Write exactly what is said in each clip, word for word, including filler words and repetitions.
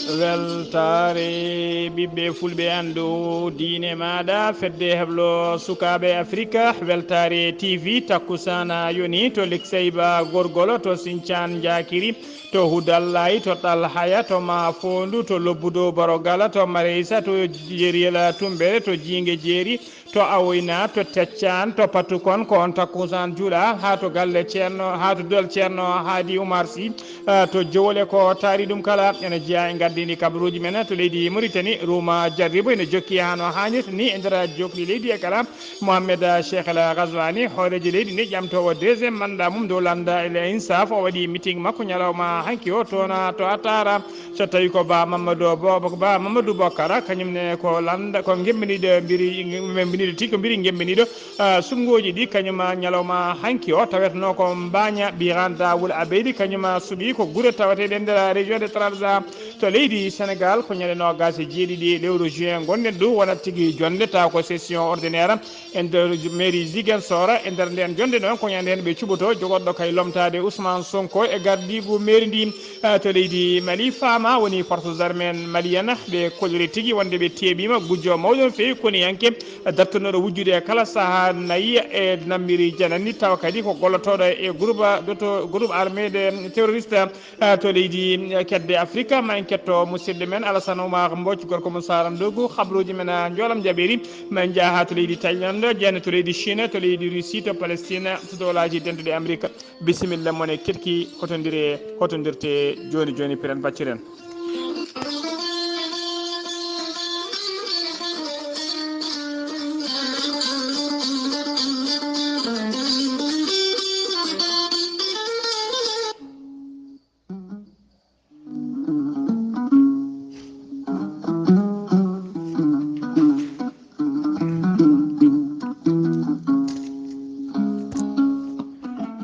Weltaare ɓiɓɓe fulɓe anndu diine maaɗa, fedde heblo sukaaɓe Afrika, Weltaare T V, takkusaana yoni to Likseyba Gorgolo, to Sincaan Njaakiri, to Hudallay, to Ɗalhaya, to Maafoondu, to Lobbudo Borogala, to Mareysa, to Jeriyela Tummbere, to Jiinge Jeeri, to Awoyna, to Teccaan, to Patukon, ko on takkusaan juula, haa to galle Ceerno, haa to duɗal Ceerno Haadi Umar Si, eh, to Jowle, ko taari ɗum kala ene jeyaa e ngardiindi kabaruuji men to leydi Muritani. Ruuma Jarribo ene jokki haa no haanirta ni e nder jokli leydi e kala. Mohamed Cheikh El Ghazouani, hooreejo leydi ndi, ƴamtoowo deuxième mandat mum dow lannda El Insaf, o waɗi meeting makko ñalawma hanki o toon to Atara. So tawi ko Ba Mamadou Bo-, Ba Mamadou Bokara, kañum ne ko lannda, ko ngembiniiɗo mbiri, ngembiniiɗo tigi, ko mbiri ngembiniiɗo, ah, suɓngooji ɗi, kañum, ah, ñalawma hanki o taweteno ko Mbaaña Biranda Wul Abeydi, kañum, ah, suɓi ko gure tawateeɗe nder région de Trarza to leydi Sénégal, ko ñande noogaas e jeeɗiɗi lewru juin ngonɗen ɗo, wonat tigi jonnde, taw ko session ordinaire e nder mairie Ziguinchor. E nder nden jonnde noon, ko ñande heen ɓe cuɓoto jogorɗo kay lomtaade Ousmane Sonko e gardiigu mairie ndi, eh, to leydi Mali. Faama woni forces armées maliennes, ɓe kolliri tigi wonde ɓe teeɓiima gujjo mawɗo no feewi, koniyanke dartanooɗo wujjude e kala sahaa nayi e nammiri janani, tawa kadi ko gollotooɗo e groupe doto-, groupe armé de terroriste, eh, to leydi, eh, kedde Afrika. Ma en ketto musidɗo men Alassane Oumar Mbodj, gorko mo Sarandogu, habruuji men, eh, njoolam jaɓeeri. Ma en njah haa to leydi Thaïlande, jeyna to leydi Chine, to leydi Russie, to Palestine, to dowlaaji dentuɗi Amerika. Bisimilla mon e keɗki, hotondire, hotondirte jooni jooni, piren bacciren.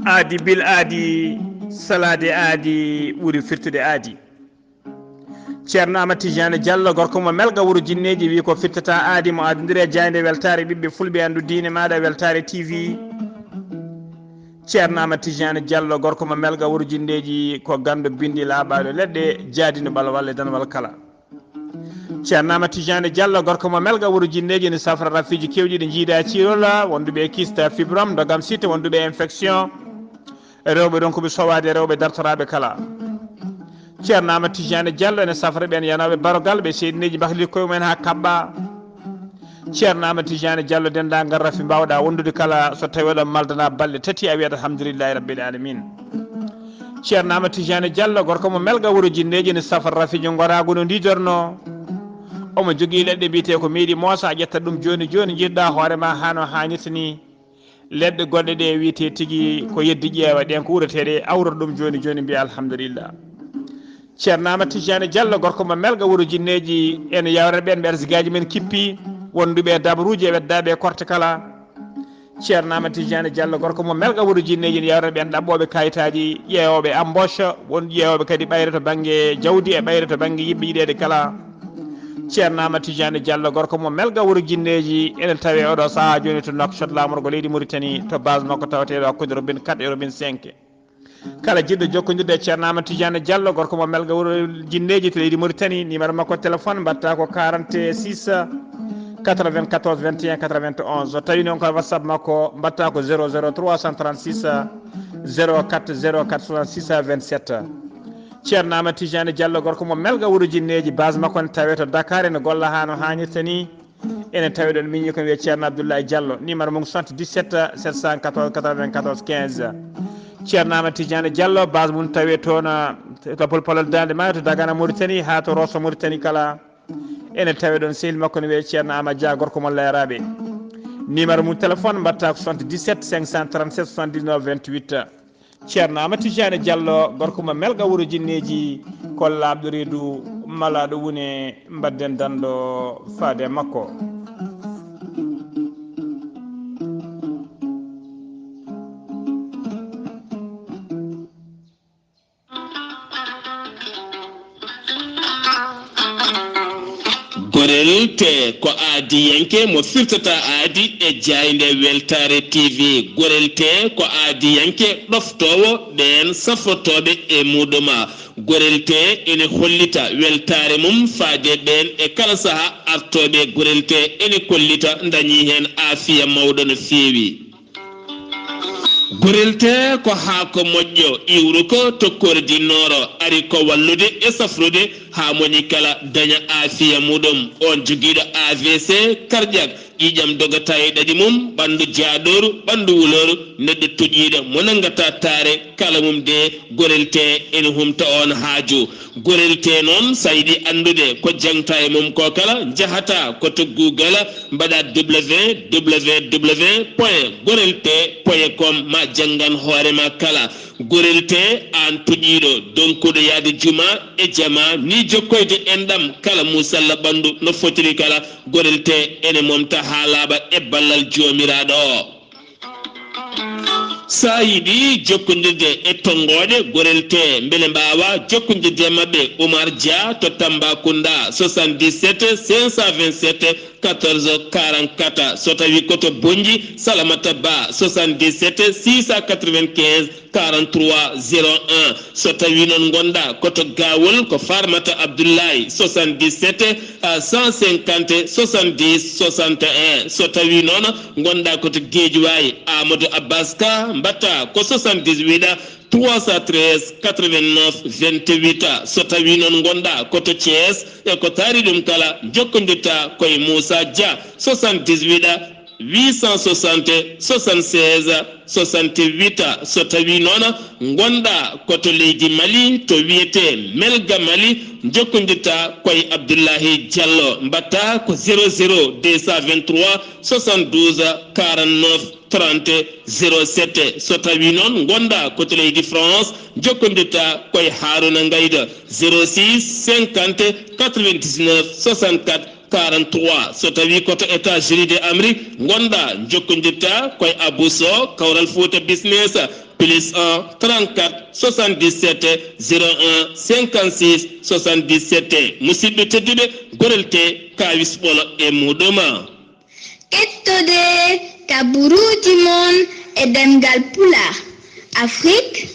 Aadi bil aadi, salaade aadi ɓuri firtude aadi. Ceerno Amadou Tidiane Diallo, gorko mo Melga, wuro Jinneeji, wi ko firtata aadi mo aadondiri e jaaynde weltaare ɓiɓɓe fulɓe, anndu diine maaɗa, Weltaare T V. Ceerno Amadou Tidiane Diallo, gorko mo Melga, wuro Jinneeji, ko ganndo binndi laaɓaaɗo leɗɗe, jaadino ɓalwal e danwal kala. Ceerno Amadou Tidiane Diallo, gorko mo Melga, wuro Jinneeji, ne safra rafiiji keewɗi ɗi njiida ciirol, wonduɓe e kyste, fibrome, ndogam site, wonduɓe e infection, rewɓe ronkuɓe sowaade, rewɓe dartoraaɓe kala. Ceerno Amadou Tidiane Diallo ene safra ɓeen yanooɓe barogal, ɓe seyɗineeji mbahliti koye mumen haa kaɓɓa. Ceerno Amadou Tidiane Diallo, denndaangal rafi mbaawɗa wondude kala, so tawii oɗon maldana balɗe tati, a wiyat alhamdulillahi rabbil alamin. Ceerno Amadou Tidiane Diallo, gorko mo Melga, wuro Jinneeji, ne safra rafiiji ngoraagu no ndijorno. Omo jogii leɗɗe mbiyetee ko meeɗi moosa, a ƴetta ɗum jooni jooni, njiɗɗa hoore ma haa no haanirta ni. Leɗɗe goɗɗe ɗe wiyetee tigi ko yeddi ƴeewa, ɗen ko ureteeɗe, awror ɗum jooni jooni, mbiya alhamdulillah. Ceerno Amadou Tidiane Diallo, gorko mo Melga, wuro Jinneeji, ene yawrana ɓeen ɓe arsigaaji men kippi, wonduɓe e dabaruuji e weddaaɓe e korte kala. Ceerno Amadou Tidiane Diallo, gorko mo Melga, wuro Jinneeji, ene yawrana ɓeen ɗaɓɓooɓe kayitaaji, ƴeewooɓe embauche, won ƴeewooɓe kadi ɓayre to bannge jawdi e ɓayre to bannge yiɗɓe yiɗeede kala. Ceerno Amadou Tidiane Diallo, gorko mo Melga, wuro Jinneeji, ene tawee oɗo sahaa jooni to Nouakchott, laamorgo leydi Mauritanie, to base makko tawateeɗo hakkunde robinet quatre e robinet cinq. Kala jiɗɗo jokkondirde e Ceerno Amadou Tidiane Diallo, gorko mo Melga, wuro Jinneeji, to leydi Mauritanie, numéro makko téléphone mbaɗta ko quarante-six quatre-vingt-quatorze vingt et un quatre-vingt-onze. So tawii noon ko WhatsApp makko, mbaɗta ko zéro zéro trois cent trente-six zéro quatre zéro quatre soixante-six vingt-sept. Ceerno Amadou Tidiane Diallo, gorko mo Melga, wuro Jinneeji, base makko ne tawee to Dakar, ene golla haa no haanirta ni. Ene tawee ɗoon miñi ko wiyee Ceerno Abdoulaye Diallo, numéro mum soixante-dix-sept sept cent quatorze quatre-vingt-quatorze quinze. Ceerno Amadou Tidiane Diallo, base mum tawee toon, eh, to Pol-, Polol Daande Maayo, to Dagana Mauritanie, haa to Rosso Mauritanie kala. Ene tawee ɗoon sehil makko ne wiyee Ceerno Amadou Dia, gorko mo Leeraaɓe. Numéro mum téléphone mbaɗta ko soixante-dix-sept cinq cent trente-sept soixante-dix-neuf vingt-huit. Ceerno Amadou Tidiane Diallo, gorko mo Melga, wuro Jinneeji, ko laaɓɗo reedu malaaɗo wune, mbaɗden danɗo faade e makko. Gorel tee ko aadiyanke mo firtata aadi e jaaynde Weltaare T V. Gorel tee ko aadiyanke ɗoftoowo ɓeen safrotooɓe e muuɗum. Gorel tee ene hollita weltaare mum faade ɓeen e kala saha artooɓe. Gorel tee ene kollita ndañi heen aafiya mawɗo no feewi. Gorel tee ko haako moƴƴo iwruko to kordi nooro, ari ko wallude e safrude haa moni kala daña aafiya muuɗum. Oon jogiiɗo A V C cardiaque, ƴiiƴam dogata e ɗaɗi mum, ɓanndu jaaɗooru, ɓanndu wulooru, neɗɗo toƴiiɗo mo nanngata taare, kala mum de gorel tee ene humta oon haaju. Gorel tee noon, so a yiɗi anndude ko jaŋta e mum ko kala, njahata ko to Google, mbaɗa W W W point gorel tee point com, ma janngan hoore ma kala. Gorel tee, aan toƴiiɗo, donkuɗo yahde juma e jama, ni jokkoyde enɗam kala muusalla ɓanndu no fotiri kala, gorel tee ene momta haa laaɓa e ballal Joomiraaɗo o. So a yiɗi jokkondirde e tonngooɗe gorel tee, mbele mbaawa jokkondirde e maɓɓe, Oumar Dia to Tambacounda, soixante-dix-sept cinq cent vingt-sept quatorze quarante-quatre. So tawi ko to Bonnji, Salamata Ba, soixante-dix-sept six cent quatre-vingt-quinze quarante-trois zéro un. So tawi noon ngonɗa ko to Gawol, ko Farmata Abdoulaye, soixante-dix-sept cent cinquante soixante-dix soixante et un. So tawi noon ngonɗa ko to Guédiawaye, Amadou Abbas Ka, mbatta ko soixante-dix-huit trois cent treize quatre-vingt-neuf vingt-huit. So tawi noon ngonɗa ko to Thiès, e ko taari ɗum kala, jokkondirta koye Moussa Dia, soixante-dix-huit huit cent soixante soixante-seize soixante-huit. So tawi noon ngonɗa ko to leydi Mali, to wiyetee Melga Mali, jokkondirta koye Abdullahi Diallo, mbatta ko zéro zéro deux cent vingt-trois soixante-douze quarante-neuf trente zéro sept. So tawi noon ngonɗa ko to leydi France, jokkondirta koye Haruna Ngayda, zéro six cinquante quatre-vingt-dix-neuf soixante-quatre quarante-trois. So tawi ko to États-Unis de Amérique ngonɗa, jokkondirta koye Abou Sow, Kawral Fouta Business, plus un trente-quatre soixante-dix-sept zéro un cinquante-six soixante-dix-sept. Musidɓe tedduɓe, gorel tee, kaawis ɓolo e muuɗum. Kettode kaburuuji mon e ɗemngal Pulaar, Afrik,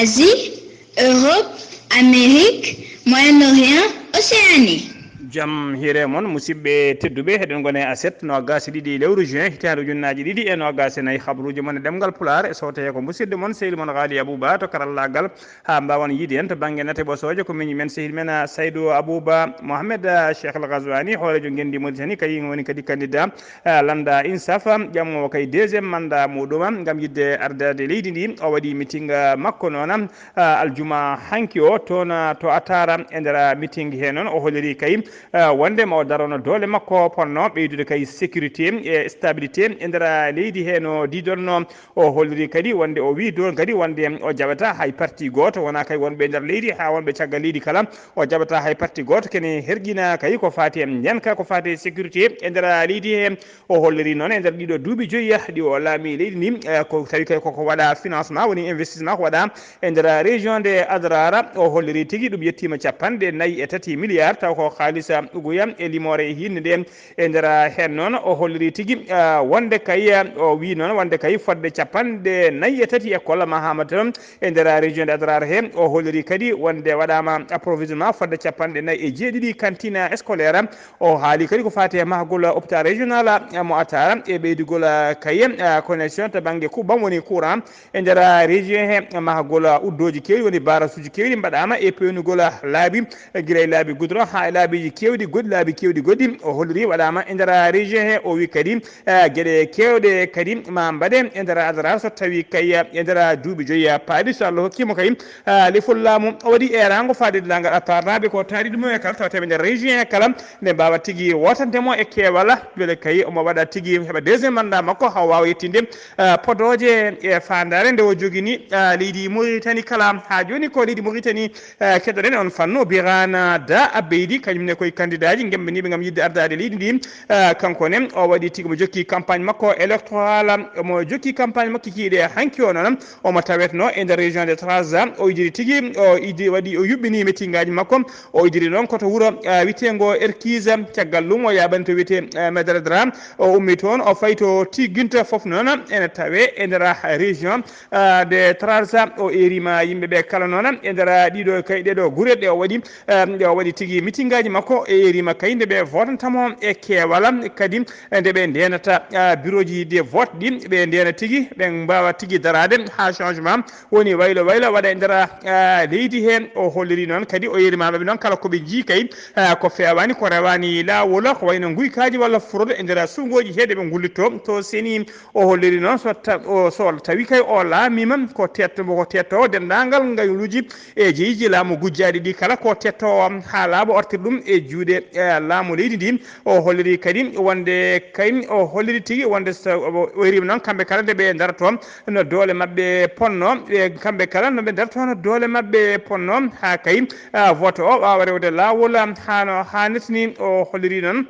Asie, Europe, Amérique, Moyen-Orient, Océanie. Jam hiire mon, musidɓe tedduɓe, heɗen ngone aset noogaas e ɗiɗi lewru juin, hitaande ujunnaaji ɗiɗi e noogaas e nayi. Habruuji mon e ɗemngal Pulaar e sowtoye ko musidɗo mon, sehil mon Ghali Abouba to karallaagal, haa mbaawan yiide en to bannge nate ɓosooje, ko miñi men, sehil men, ah, Saydou Abouba Mohamed, ah, Cheikh El Ghazouani, hooreejo ngenndi Mauritanie, kañum woni kadi candidat, ah, lannda INSAF, ƴamoowo kay deuxième mandat muuɗum ngam yiɗde ardaade leydi ndi. O waɗi meeting, ah, makko noon, ah, aljuma hanki o toon, ah, to Atara. E nder meeting he noon, o holliri kay, ah, wonde ma o darono doole makko ponno ɓeydude kay sécurité e stabilité e nder leydi he no didonno. O holliri kadi wonde o wii toon kadi wonde o jaɓata hay parti gooto, wonaa kay wonɓe e nder leydi haa wonɓe caggal leydi kala. O jaɓata hay parti gooto kene herƴina kay ko faati e ndenka, ko faati e sécurité e nder leydi he. O holliri noon e nder ɗiɗo duuɓi joyi ɗi o laami leydi ndi, eh, ko tawi kay koko waɗa financement, woni investissement ko waɗa e nder région de Adrar. O holliri tigi ɗum yettiima capanɗe nayi e tati milliard, taw ko haalis uguya e limoore e hiinde nde. E nder heen noon, o holliri tigi, ah, wonde kay, o wii noon wonde kay fodde capanɗe nayi e tati école mahaama toon e nder région de Adrar he. O holliri kadi wonde waɗaama approvisionnement fodde capanɗe nayi e jeeɗiɗi cantine scolaire. O haali kadi ko faati e mahgol hôpital régional mo Atara e ɓeydugol kay, ah, connexion to bannge kuɓɓam woni courant e nder région he, mahgol uddooji keewɗi, woni barasuuji keewɗi mbaɗaama e peewnugol laabi, gila e laabi goudron haa e laabiiji keewɗi goɗɗi, laabi keewɗi goɗɗi. O holliri waɗaama e nder région he. O wi kadi, eh, geɗe keewɗe kadi ma mbaɗe e nder Adrar so tawi kay e nder duuɓi joyi paaɗi, so Allah hokkii mo kay, eh, lefol laamu. O waɗi eeraango faade denndaangal Atarnaaɓe ko taari ɗum e kala tawatee ɓe nder région he kala, nde mbaawa tigi wootande mo e keewal, mbele kay omo waɗa tigi heɓa deuxième mandat makko, haa o waawa yettinde, eh, podooje e faandaare nde o jogini, eh, leydi Mauritanie kala. Haa jooni ko leydi Mauritanie, eh, keɗoɗen on fannu, Birana Da Abeydi, kañum ne koye Kandidaaji gemmbiniiɓe ngam yiɗde ardaade leydi ndi, eh, kanko ne o waɗi tigi mo jokki campagne makko électoral, omo jokki campagne makko kiiɗe hanki o noon, omo tawetno e nder région de Trarza, o idiri tigi, o idi, waɗi, o yuɓɓini meetingaaji makko, o idiri noon koto wuro, eh, wiyeteengo Erkise, caggal ɗum o yaaɓani to wiyetee, eh, Medredra, o ummi toon, o fayi to Tiginta fof noon ene tawee e nder région, eh, de Trarza, o eeriima yimɓe ɓe kala noon e nder ɗiɗo kay ɗeɗo gure ɗe o waɗi, eh, ɗe o waɗi tigi meetingaaji makko, e eeriima kay nde ɓe vootantamo e keewal, kadi nde ɓe ndeenata, ah, birooji de vote ɗi, ɓe ndeena tigi, ɓe mbaawa tigi daraade haa changement woni waylo waylo waɗa e nder, ah, leydi he. O holliri noon kadi o yerimaaɓe ɓe noon kala ko ɓe njii kay, ah, ko feewaani, ko rewaani laawol, ko wayno nguykaaji walla fraude e nder suŋngooji he ɗe ɓe ngullitto to seni. O holliri noon so ta-, o, so tawi kay o laamiima ko teetto, ko teettoowo denndaangal ngayluuji e jeyiiji laamu gujjaaɗi ɗi kala ko teettoowo haa laaɓa, artir ɗum e juuɗe, eh, laamu leydi ndi. O holliri kadi wonde kay, o holliri tigi wonde so o, o eriima noon kamɓe kala nde ɓe ndaroto no doole maɓɓe ponno, e kamɓe kala no ɓe ndaroto no doole maɓɓe ponno haa kay, ah, vote o waawa rewde laawol haa no haanirta ni. O holliri noon,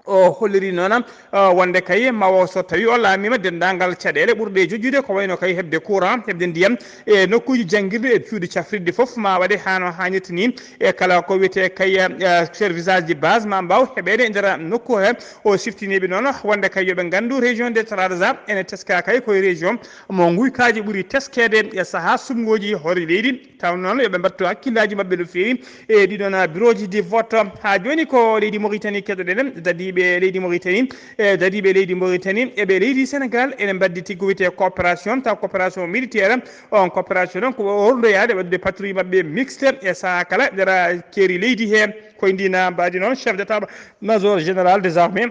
o holliri noon, ah, wonde kay ma o so tawi o laamiima denndaangal caɗeele ɓurɗe jojjude ko wayno kay heɓde courant, heɓde ndiyam e nokkuuji janngirɗi e cuuɗi cafrirɗi fof ma waɗe haa no haanirta ni. E kala ko wiyetee kay, eh, service aji de base ma mbaaw heɓeede e nder nokku he. O siftiniiɓe noon wonde kay yo ɓe nganndu région de Trarza ene teska kay koye région mo nguykaaji ɓuri teskeede e sahaa suɓngooji hoore leydi. Taw noon yo ɓe mbattu hakkillaaji maɓɓe no feewi e ɗiɗon birooji de vote. Haa jooni ko leydi Mauritanie keɗoɗen, dadiiɓe leydi Mauritanie, e dadiiɓe leydi Mauritanie e ɓe leydi Sénégal ene mbaddi tigi ko wiyetee coopération, taw coopération militaire. On coopération noon ko worloyaade waɗude patrouille maɓɓe mixte e sahaa kala nder keeri leydi he. Koye ndii na mbaadi noon chef d'état major général des armées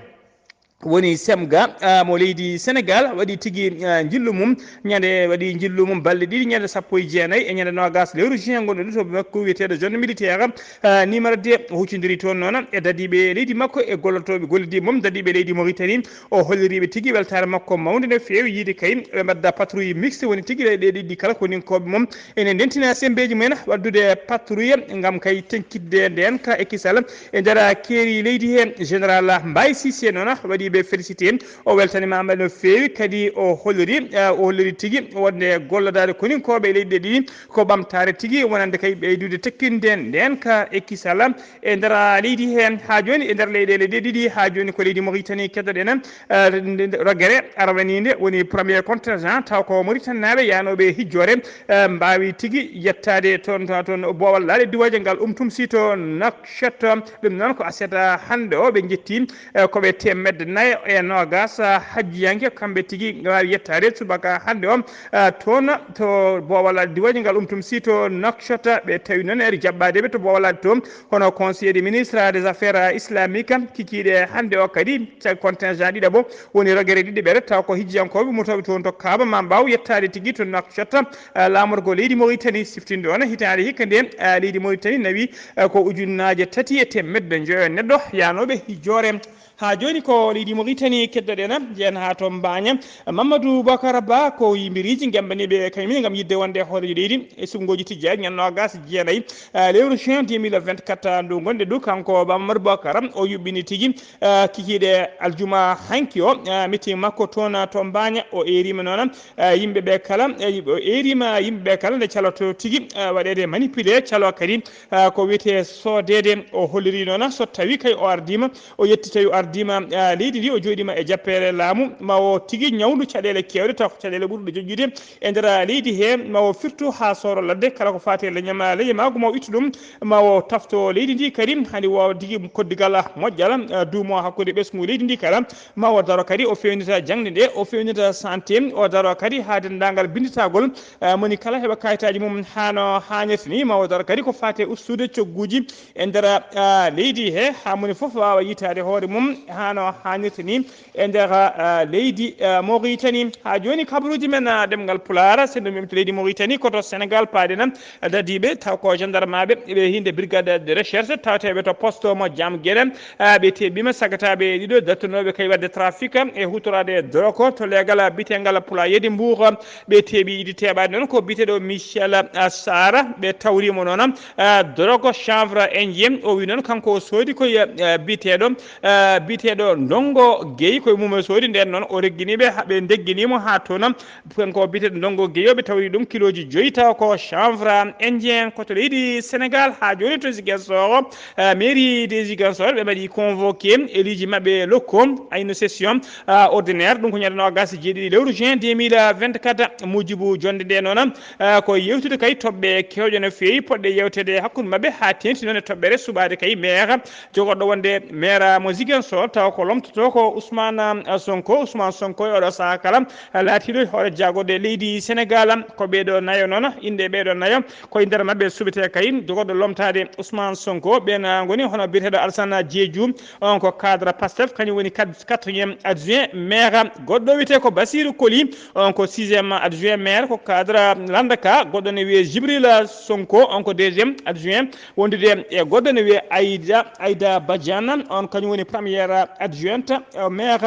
woni semga, ah, mo leydi Sénégal waɗi tigi, ah, njillu mum ñande, waɗi njillu mum balɗe ɗiɗi ñande sappo e jeenayi e ñande noogas lewru juin ngonɗo ɗo to makko wiyeteeɗo zone militaire, ah, numéro deux. O huccondiri toon noon e dadiiɓe leydi makko e gollotooɓe gollidi mum dadiiɓe leydi Mauritanie. O holliriiɓe tigi weltaare makko mawnde no feewi yiide kay ɓe mbadda patrouille mixte woni tigi ɗe ɗiɗi kala ko ninkooɓe mum ene ndentina semmbeeji mumen waɗdude patrouille ngam kay teŋkitde ndeen ka e kisal e nder keeri leydi he. Général Mbaye Cissé noon waɗi ɓe félicité, o weltaniima ɓe no feewi kadi o holliri, eh, o holliri tigi wonde gollodaade koninkooɓe e leyɗe ɗiɗi ko ɓamtaare tigi wonande kay ɓeydude tekkinde ndeen ka e kisal e nder leydi he. Haa jooni e nder leyɗeele ɗe ɗiɗi haa jooni ko leydi Mauritanie keɗoɗen, eh, nde, nde, rogere arwaniinde woni premier contingent taw ko Mauritanie naaɓe yaanooɓe hijjoore, eh, mbaawi tigi yettaade toon, toon, toon boowal laaɗe diwaaje ngal umtum si to Nouakchott. Ɗum noon ko aset hannde o ɓe njetti, eh, ko ɓe teemedde nayo e noogas, eh, hajjiyanke kamɓe tigi mbaawi yettaade subaka hannde o, eh, toon to boowal laaɗe diwaaje ngal umtum si to Nouakchott. Ɓe tawi noon eri jaɓɓaadeɓe to boowal laaɗe to kono conseiller des ministres des affaires islamiques kikiiɗe hannde o kadi contingent ɗiɗaɓo woni rogere ɗiɗaɓere taw ko hijjiyankooɓe umotooɓe toon to Kaaba ma mbaaw yettaade tigi to Nouakchott, eh, laamorgo leydi Mauritanie siftinde on hitaande hikka nde, eh, leydi Mauritanie nawi, eh, ko ujunnaaje tati e teemedde njoyo neɗɗo yaanooɓe hijjoore. Haa jooni ko leydi Mauritanie keddoɗen, jeen haa to Mbaaña. Mamadou Boubacar Ba ko yimbiriiji ngembaniiɓe kañum ne ngam yiɗde wonde hooreejo leydi e suɓngooji tijjaaji ñande noogas e jeenayi, eh, lewru juin deux mille vingt-quatre ndu ngonɗen ɗo. Kanko Ba Mamadou Boubacar o yuɓɓini tigi, eh, kikiiɗe aljuma hanki o, eh, meeting makko toon to Mbaaña. O eeriima noon, eh, yimɓe ɓe kala, eh, o eeriima yimɓe ɓe kala nde caloto tigi, eh, waɗeede manipulé, calo kadi, eh, ko wiyetee soodeede. O holliri noon so tawi kay o ardiima, o yetti tawi o ardiima, eh, leydi ndi, o jooɗiima e jappeere laamu, ma o tigi ñawndu caɗeele keewɗe, taw ko caɗeele ɓurɗe joƴƴude e nder leydi he, ma o firtu haa sooro ladde, kala ko faati e leñama, leñamaagu ma o ittu ɗum, ma o tafto leydi ndi kadi, hani waawa tigi koddigal moƴƴal, eh, duumo hakkunde ɓesngu leydi ndi kala, ma o daro kadi o fewnita jaŋde nde, o fewnita santé, o daro kadi haa denndaangal binnditagol, eh, moni kala heɓa kayitaaji mum haa no haanirta ni, ma o daro kadi ko faati e ustude cogguuji e nder, eh, leydi he, haa moni fof waawa yiytaade hoore mum haa no haanirta. Mauritanie, e nder, ah, leydi, ah, Mauritanie. Haa jooni kabaruuji men, ah, ɗemngal Pulaar, so en ɗum to leydi Mauritanie, ko to Senegal paaɗen, ah, dadiiɓe, taw ko gendarmeaaɓe, ɓe hinde brigade de recherche, tawateeɓe to poste mo Jam Guéné, ah, ɓe teɓɓiima sagataaɓe ɗiɗo dartunooɓe kay waɗde trafic e huutoraade drogue to leegal, ah, biyeteengal Pulaar Yedi Mbuur, ah, ɓe teɓɓi idi teɓaade noon ko biyeteeɗo Michel, ah, Sarr, ɓe tawriimo noon, ah, drogue chanvre indien, o wi noon kanko o soodi ko, ah, biyeteeɗo ah, biyeteeɗo Ndongo Gueye, koye mum e soodi. Nden noon o regginiiɓe, ha-, ɓe ndegginiimo haa toon. Kanko biyeteeɗo Ndongo Gueye o, ɓe tawri ɗum kilooji joyi, tawa ko chanvre indien, ko to leydi Senegal. Haa jooni to Ziguinchor, ah, mairie de Ziguinchor, ɓe mbaɗi convoqué élus ji maɓɓe locaux à une session, ah, ordinaire. Ɗum ko ñande noogaas e jeeɗiɗi lewru juin deux mille vingt-quatre. Mujjibu jonnde nde noon, ah, ko yewtude kay toɓɓe kewɗe no feewi poɗɗe yewteede hakkunde maɓɓe, haa teeŋti noon e toɓɓere suɓaade kay maire jogorɗo wonde maire mo Ziguinchor, tawa ko lomtoto ko Ousmane, ah, Sonko. Ousmane Sonko e oɗo sahaa kala, ah, laatiiɗo hoore jaagorɗe leydi Senegal. Ko ɓeeɗo nayo noon, innde ɓeeɗo nayo, ko e nder maɓɓe suɓetee kay jogorɗo lomtaade Ousmane Sonko. Ɓeen, ah, ngoni hono biyeteeɗo Alassane Diédhiou, on ko cadre Pastef, kañum woni quat-, quatrième adjoint maire. Goɗɗo wiyetee ko Bassirou Koli, on ko sixième adjoint maire, ko cadre Landaka. Goɗɗo ne wiyee Jibril Sonko, on ko deuxième adjoint, wondude e goɗɗo ne wiyee Aïda, Aïda Badiane, on kañum woni première adjointe, euh, maire.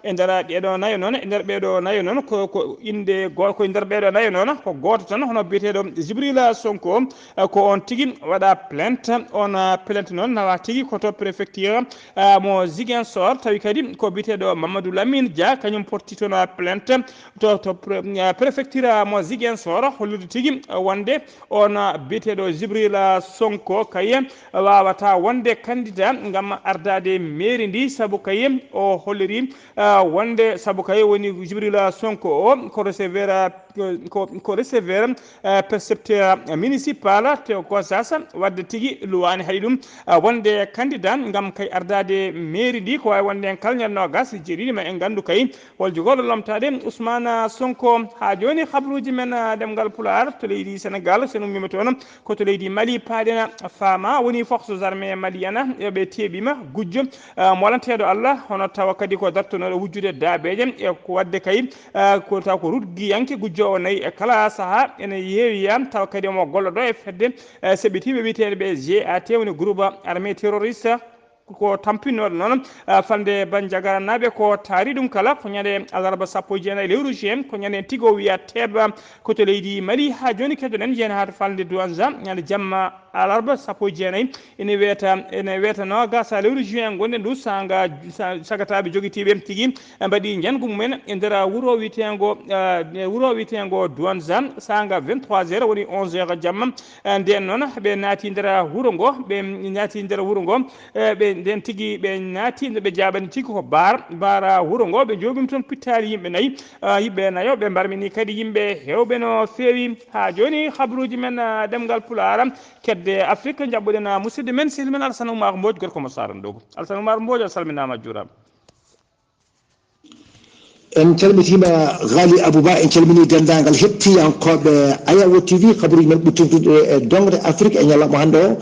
E nder ɓeeɗo nayo noon, e nder ɓeeɗo nayo noon, ko, ko innde go-, ko e nder ɓeeɗo nayo noon, ko gooto tan, hono biyeteeɗo Jibril Sonko, eh, ko on tigi waɗa plainte. On, eh, plainte noon nawa tigi ko to préfecture, eh, mo Ziguinchor, tawi kadi ko biyeteeɗo Mamadou Lamine Dia, kañum porti toon, eh, plainte to, to pre-, eh, préfecture mo Ziguinchor, hollirde tigi, eh, wonde on, eh, biyeteeɗo Jibril Sonko kay wawata wonde candidat ngam ardaade mairie ndi, sabu kay o holliri, ah, wonde, sabu kay woni Jibril Sonko o ko receveur, ah, ko, ko receveur, ah, percepteur municipal to Gossas, wadde tigi luwaani hay ɗum, ah, wonde candidat ngam kay ardaade mairie ndi. Ko waawi wonde en kala ñande noogaas e jeeɗiɗi ma en nganndu kay hol jogorɗo lomtaade Ousmane Sonko. Haa jooni habruuji men, ah, ɗemngal Pulaar to leydi Senegal, so en ummiima toon, ko to leydi Mali paaɗen. Faama woni forces armées maliennes, ɓe teeɓiima gujjo, ah, molanteeɗo Allah, hono tawa kadi ko dartonooɗo wujjude daabeeje, e ko waɗde kay, ah, ko taw ko ruggiyanke gujjo o nayi e kala sahaa ene yeewiya, tawa kadi omo gollodo e fedde, eh, seɓɓitiiɓe wiyeteeɓe ɓe G A T, woni groupe armé terroriste, ko tampinooɗo noon, ah, falnde Bandiagara naaɓe ko taari ɗum kala ko ñande alarba sappo e jeenayi lewru juin, ko ñande tigi o wiya teeba ko to leydi Mali. Haa jooni keddoɗen jeena haa to falnde Douentza, ñande jamma alarba sappo e jeenayi, ene weeta, ene weeta noogaas lewru juin ngonɗen ndu, saanga, sa-, sagataaɓe jogitiiɓe tigi mbaɗi njanngu mumen e nder wuro wiyeteengo, ah, wuro wiyeteengo Douentza, saanga vingt-trois heures, woni onze heures jamma. Eh, ndeen noon, ɓe naati nder wuro ngo, ɓe naati nder wuro ngo, eh, ɓe, ndeen tigi ɓe naati, nde ɓe jaaɓani tigi ko baar, baara wuro ngo, ɓe njooɓiima toon pittaali yimɓe nayi, ah, yimɓe nayo, ɓe mbarmini kadi yimɓe heewɓe no feewi. Haa jooni, habruuji men, ah, ɗemngal Pulaar, kedde Afrik, njaɓɓuɗen, ah, musidɗo men, sehil men Alassane Oumar Mbodj, gorko mo Saara Ndogo. Alassane Oumar Mbodj, a salminaama, a juuraama. En calmitiima Ghali Abouba, en calminii denndaangal heɗtiyankooɓe Ayawo T V, kabaruuji men ɓurtintuɗi e doŋre Afrik e ñalawma hannde o.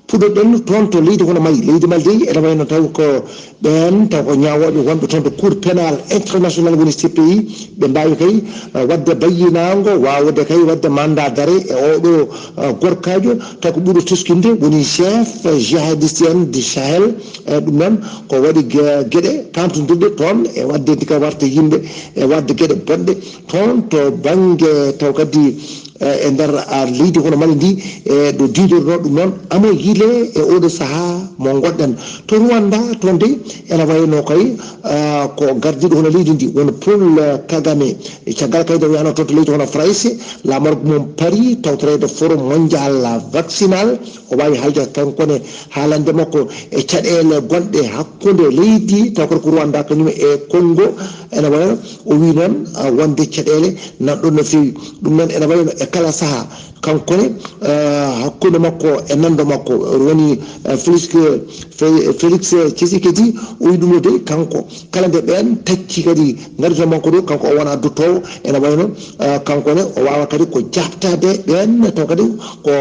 Puɗɗoɗen toon to leydi hono Mali. Leydi Mali dey, ene wayno taw ko ɓeen, taw ko ñaawooɓe wonɓe toon to Cour pénal international woni C P I, ɓe mbaawi kay, eh, waɗde bayyinaango, waawde kay waɗde mandat d'arrêt e oɗo, eh, gorkaajo, taw ko ɓuri teskinde woni chef jihadiste en du Sahel. Eh, ɗum noon ko waɗi ge-, geɗe pamtindirɗe toon e waɗde ndika warta yimɓe e waɗde geɗe bonɗe toon to bannge taw kadi, eh, e nder, ah, leydi hono Mali ndi, e ɗo diidorno ɗum noon Amo Yile e oɗo sahaa mo ngonɗen to Rwanda. Toon de ene wayno kay, ah, ko gardiiɗo hono leydi ndi woni Paul Kagame. E caggal kay nde wiyano toon to leydi hono Farayse, laamorgo mum Paris, tawtoreede Forum Mondial Vaccinal, o waawi haalde kankone haalande makko e caɗeele gonɗe hakkunde leydi, taw kadi ko Rwanda kañum e Congo. Ene wayno o wi noon, ah, wonde caɗeele nan ɗon no feewi. Ɗum noon ene wayno e kala sahaa, kankone, ah, hakkunde makko e nanndo makko woni, ah, Félix, Fé-, Félix Tshisekedi, o wi ɗum no dey kanko. Kala nde ɓeen tacci kadi ngari to makko ɗo, kanko o wona dottoowo, ene wayno, ah, kanko ne o waawa kadi ko jaabtaade ɓeen, taw kadi ko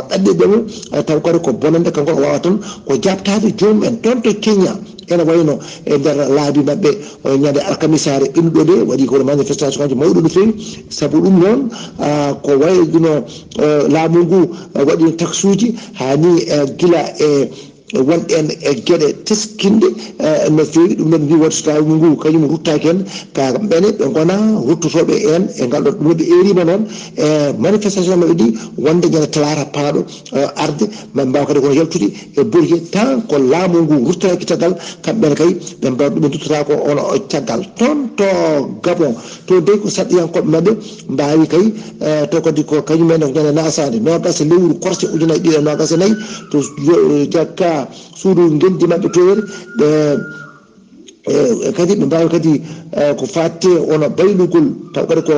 ɗaɗɗirɓe mo, ah, taw kadi ko bonande, kanko o waawa tan ko jaabtaade joomum en. Toon to Kenya, Ene wayno e nder laabi maɓɓe, o ñande alkamisaare ɓennuɗo nde waɗi kono manifestation aji mawɗo no feewi. Sabu ɗum noon, ah, ko wayno, eh, laamu ngu, eh, waɗi taksuuji haa ni, eh, gila e wonɗen e geɗe teskinɗe, eh, no feewi. Ɗum noon mbi waɗi so laamu ngu kañum ruttaaki heen, kamɓene ɓe ngona ruttotooɓe en e ngal ɗon. Ɗum noon ɓe eerima noon e manifestation maɓɓe ɗi wonde ñande talaata paaɗo, eh, arde, ma mbaaw kadi kono yaltude e Bourguiba, tan ko laamu ngu ruttanaaki caggal, kamɓe ne kay ɓe mbaɗa ɗum, ɓe duttata ko ono caggal. Toon to Gabon, to dey ko saɗɗiyankooɓe maɓɓe mbaawi kay, eh, to kadi ko kañum en ñande nasaande noogas lewru korse ujunaaji ɗiɗi e noogas e nayi, to yo-, jakka suudu ngenndi maɓɓe toon, ɓe, eh, kadi ɓe mbaawi kadi, eh, ko faatte ono baylugol, taw kadi ko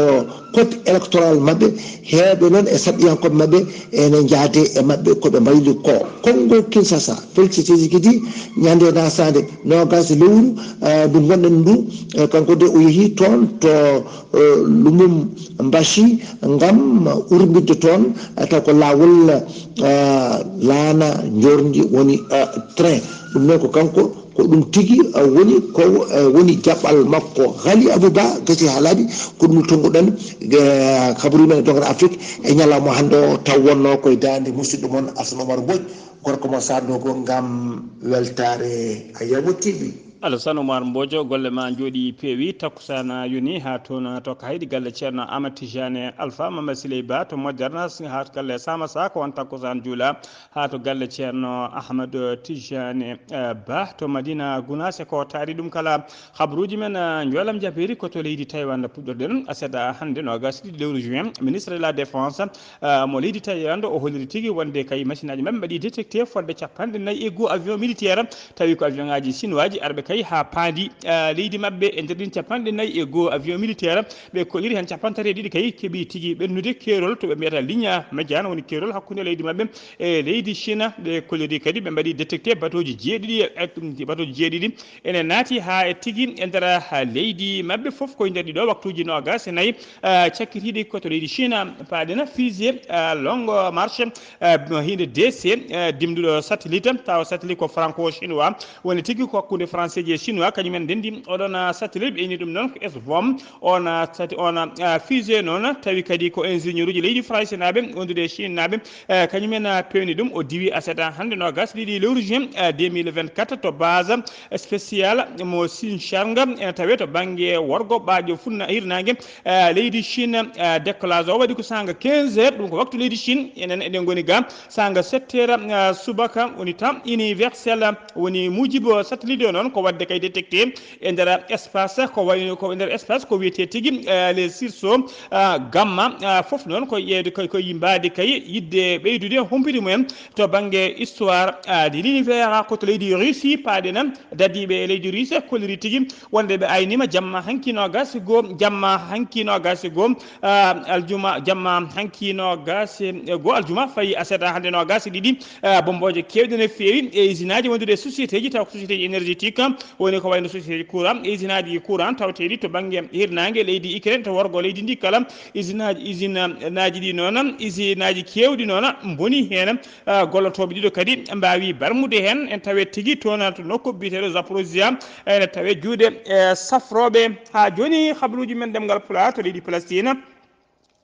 code électoral maɓɓe, heewɓe noon e saɗɗiyankooɓe maɓɓe ene njaade e maɓɓe ko ɓe mbayli ko. Congo Kinshasa, Félix Tshisekedi, ñande nasaande noogas lewru, eh, ndu ngonɗen ndu, eh, kanko de o yehi toon to, eh, Lumumbashi ngam urmbitde toon, eh, taw ko laawol, eh, laana njoorndi woni, eh, train. Ɗum noon ko kanko, ko ɗum tigi, eh, woni ko, eh, woni jaɓɓal makko. Ghali Abou Ba, gasi haa laaɓi, ko ɗum tonguɗen, eh, kabaruuji men e Dongre Afrique e ñalawma hannde o, taw wonno koye daande musidɗo mon Assane Oumar Mbodj, gorko mo Saar Ndogo ngam weltaare Ayamo T V. Alassane Oumar Mbodj, golle ma njooɗi peewi. Takkusaan yoni haa toon to Kaydi, galle Ceerno Amadou Tidiane Alpha Mama Siley Ba to Moderne, haa to galle Samassa, ko on takkusaan juula, haa to galle Ceerno Ahmad Tidiane, eh, Ba to Madina Gunaas. E ko taari ɗum kala, habaruuji men, eh, njoolam jabeeri ko to leydi Taïwan puɗɗorɗen. Aset hannde noogas e ɗiɗi lewru juin, ministre de la Défense, eh, mo leydi Taïwan o holliri tigi wonde kay machine aji maɓɓe mbaɗi détecté fodde capanɗe nayi e goo avion militaire, tawi ko avion ngaji chinois ji arɓe kay haa paandi, eh, leydi maɓɓe. E nder ɗin capanɗe nayi e goo avion militaire, ɓe kolliri heen capanɗe tati e ɗiɗi kay keɓi tigi ɓennude keerol to ɓe mbiyata ligne médiane, woni keerol hakkunde leydi maɓɓe e leydi Chine. Ɓe kolliri kadi ɓe mbaɗi détecté batooji jeeɗiɗi, e, e, batooji jeeɗiɗi ene naati haa e tigi e nder, ah, leydi maɓɓe fof. Koye nder ɗiɗo waktuuji noogas e nayi, ah, cakkitiiɗi ko to leydi Chine, paaɗen fusée, ah, Long March, ah, hinde D C, ah, dimduɗo satellite, tawa satellite ko franco-chinois, woni tigi ko hakkunde français ji e chinois, kañum en ndenndi oɗon, ah, satellite, ɓe inni ɗum noon ko S vom. On, ah, sati-, on, ah, fusée noon, tawi kadi ko ingénieur uji leydi Farayse naaɓe, wondude e Chine naaɓe, eh, kañum en, ah, pewni ɗum. O diwi aset hannde noogas e ɗiɗi lewru juin, eh, deux mille vingt-quatre to base spéciale mo Xinchang, ene tawe to bannge worgo ɓaaƴo funna hirnaange, eh, leydi Chine. Eh, décollage o waɗi ko saanga quinze heures, ɗum ko waktu leydi Chine. Enen eɗen ngoni ga saanga sept heures, eh, subaka, woni temps universel, woni muujibo satellite o noon ko waɗde kay détecté e nder espace, ko wayno ko e nder espace ko wiyetee tigi, eh, les sursaut, ah, gamma, ah, fof noon ko ƴeewde, ko, ko yimbaade kay yiɗde ɓeydude humpiti mumen to bannge histoire, ah, de l'univers, ko to leydi Russie paaɗen. Dadiiɓe e leydi Russie kolliri tigi wonde ɓe aynima jamma hanki noogas e goo, jamma hanki noogas e goo, ah, aljuma, jamma hanki noogas e goo aljuma fayi aset hannde noogas e ɗiɗi, ah, bombooje keewɗe no feewi e usinaaji wondude e société ji, taw ko société ji énergétique, woni ko wayno société ji courant, usinaaji courant tawteeɗi to bannge hirnaange leydi Ukraine, to worgo leydi ndi kala. Usinaaji, usinaaji ɗi noon, usinaaji keewɗi noon mboni heen. Ah, gollotooɓe ɗiɗo kadi mbaawi barmude heen. En tawe tigi toon to nokku biyeteeɗo Zaporizhia, ene tawe juuɗe, eh, safrooɓe. Haa jooni, habaruuji men ɗemngal Pulaar to leydi Palestine,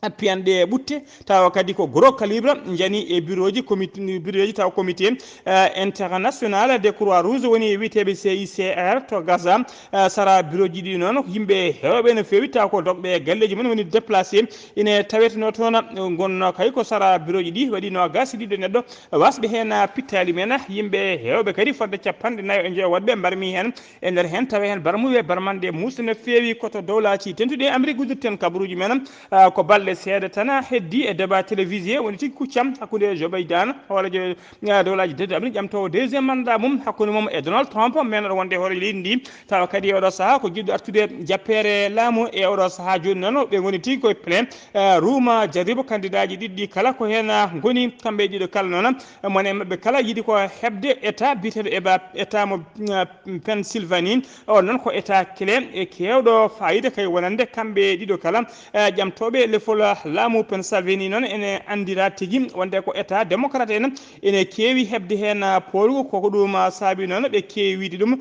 piyanɗe ɓutte, tawa kadi ko gros calibre, njani e bureau ji, comité, bureau ji tawa comité, eh, international de Croix Rouge, woni e wiyeteeɓe C I C R to Gaza. Eh, sara bureau ji ɗi noon, ko yimɓe heewɓe no feewi, tawa ko dogɓe e galleeji mum woni déplacé, ine tawetenoo toon. Ngonno kay ko sara bureau ji ɗi waɗi noogas e ɗiɗo neɗɗo wasɓe heen pittaali men, yimɓe heewɓe kadi fodde capanɗe nayo e njoyo woɗɓe mbarmi heen. E nder heen tawa heen barmuɓe barmanɗe muusɗe no feewi, ko to dowlaaji dentuɗi e Amérique udditen kabaruuji men. Ah, ko balɗe seeɗa tan heddi e débat télévisé woni tigi kuccam hakkunde Joe Biden, hooreejo, ah, dowlaaji dentuɗi Amérique, ƴamtoowo deuxième mandat mum, hakkunde mum e Donald Trump, meenooɗo wonde hooreejo leydi ndi. Tawa kadi e oɗo sahaa ko jiɗɗo artude jappeere laamu e oɗo sahaa jooni noon, ɓe ngoni tigi koye plein, ah, ruuma jarribo kandidaaji ɗiɗi ɗi kala ko heen, ah, ngoni kamɓe ɗiɗo kala noon. Mone maɓɓe kala yiɗi ko heɓde état biyeteeɗo éba-, état mo, ah, Pennsylvanie. On noon ko état clé e keewɗo fayida kay wonande kamɓe ɗiɗo kala, eh, ƴamtooɓe lefol Laamu Pennsylvanie noon ene anndira tigi wonde ko état démocrate en ene keewi heɓde heen poolgu. Koko ɗum saabi noon ɓe keewi wiide ɗum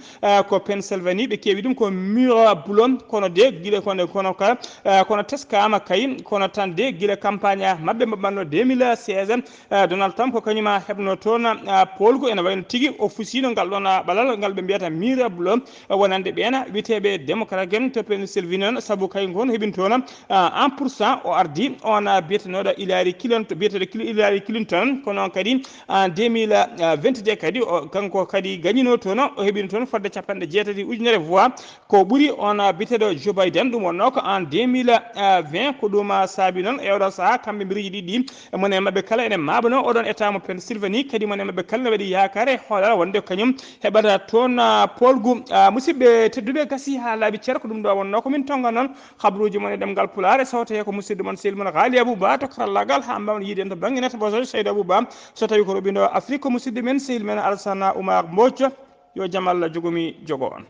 ko Pennsylvanie, ɓe keewi ɗum ko mur blanc. Kono de gila kono kono ka kono teskaama kay, kono tan de gila campagne maɓɓe mbaɗno deux mille seize, Donald Trump ko kañum heɓno toon poolgu. Ene wayno tigi o fusino ngal ɗon ɓalal ngal ɓe mbiyata mur blanc, wonande ɓeena wiyeteeɓe démocrate en to Pennsylvanie noon, sabu kay ngon heɓintono en pour cent o ardi on biyetenooɗo Hillary Clinton, biyeteeɗo Hillary Clinton. Kono kadi en deux mille vingt-deux kadi o kanko kadi gañino toon, o heɓino toon fodde capanɗe jeetati ujunere voix, ko ɓuri on biyeteeɗo Joe Biden. Ɗum wonno ko en deux mille vingt. Ko ɗum saabi noon e oɗo sahaa kamɓe mbiriji ɗiɗi, mone maɓɓe kala ene maabano oɗon état mo Pennsylvanie, kadi mone maɓɓe kala ne waɗi yaakaare hoolal wonde kañum heɓata toon poolgu. Musidɓe tedduɓe, gasi haa laaɓi cer, ko ɗum ɗo wonno ko min tonga noon habruuji mon e ɗemngal Pulaar. E so tawii ko musidɗo mon sehil mon Haali Abou Ba to karallaagal, haa mbaawen yiide en to bannge net boso Seydi Abou Ba. So tawii ko roɓindo Afrique ko musidɗo men sehil men Alsana Oumar Mbodj. Yo jam Allah jogomi jogo on.